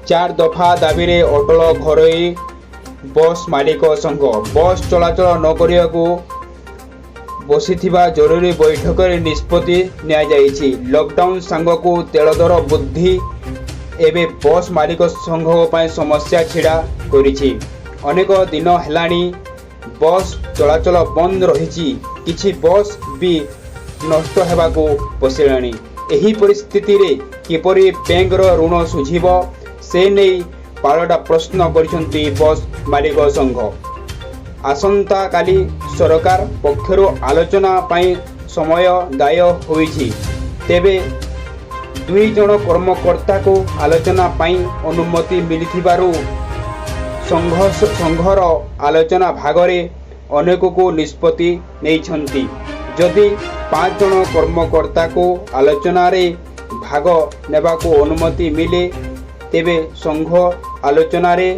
ଚାର ଦଫା ଦାବିରେ ଅଟଳ ଘରୋଇ ବସ୍ ମାଲିକ ସଂଘ। ବସ୍ ଚଳାଚଳ ନ କରିବାକୁ ବସିଥିବା ଜରୁରୀ ବୈଠକରେ ନିଷ୍ପତ୍ତି ନିଆଯାଇଛି। ଲକଡାଉନ ସାଙ୍ଗକୁ ତେଳ ଦର ବୃଦ୍ଧି ଏବେ ବସ୍ ମାଲିକ ସଂଘ ପାଇଁ ସମସ୍ୟା ଛିଡ଼ା କରିଛି। ଅନେକ ଦିନ ହେଲାଣି ବସ୍ ଚଳାଚଳ ବନ୍ଦ ରହିଛି। କିଛି ବସ୍ ବି ନଷ୍ଟ ହେବାକୁ ବସିଲାଣି। ଏହି ପରିସ୍ଥିତିରେ କିପରି ବ୍ୟାଙ୍କର ଋଣ ଶୁଝିବ, ସେ ନେଇ ପାଲଟା ପ୍ରଶ୍ନ କରିଛନ୍ତି ବସ୍ ମାଲିକ ସଂଘ। ଆସନ୍ତାକାଲି ସରକାର ପକ୍ଷରୁ ଆଲୋଚନା ପାଇଁ ସମୟ ଦାୟ ହୋଇଛି। ତେବେ ଦୁଇ ଜଣ କର୍ମକର୍ତ୍ତାକୁ ଆଲୋଚନା ପାଇଁ ଅନୁମତି ମିଳିଥିବାରୁ ସଂଘର ଆଲୋଚନା ଭାଗରେ ଅନେକକୁ ନିଷ୍ପତ୍ତି ନେଇଛନ୍ତି। ଯଦି ପାଞ୍ଚ ଜଣ କର୍ମକର୍ତ୍ତାକୁ ଆଲୋଚନାରେ ଭାଗ ନେବାକୁ ଅନୁମତି ମିଳେ, ତେବେ ସଂଘ ଆଲୋଚନାରେ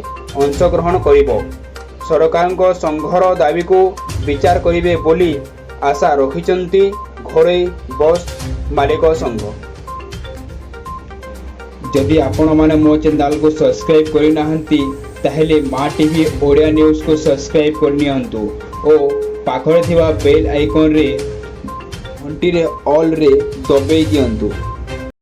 ଅଂଶଗ୍ରହଣ କରିବ। ସରକାରଙ୍କ ସଂଘର ଦାବିକୁ ବିଚାର କରିବେ ବୋଲି ଆଶା ରଖିଛନ୍ତି ଘରୋଇ ବସ୍ ମାଲିକ ସଂଘ। ଯଦି ଆପଣମାନେ ମୋ ଚ୍ୟାନେଲକୁ ସବସ୍କ୍ରାଇବ୍ କରିନାହାନ୍ତି, ତାହେଲେ ମା ଟିଭି ଓଡ଼ିଆ ନ୍ୟୁଜ୍କୁ ସବସ୍କ୍ରାଇବ୍ କରିନିଅନ୍ତୁ ଓ ପାଖରେ ଥିବା ବେଲ୍ ଆଇକନ୍ରେ ଘଣ୍ଟିରେ ଅଲ୍ରେ ଦବେଇ ଦିଅନ୍ତୁ।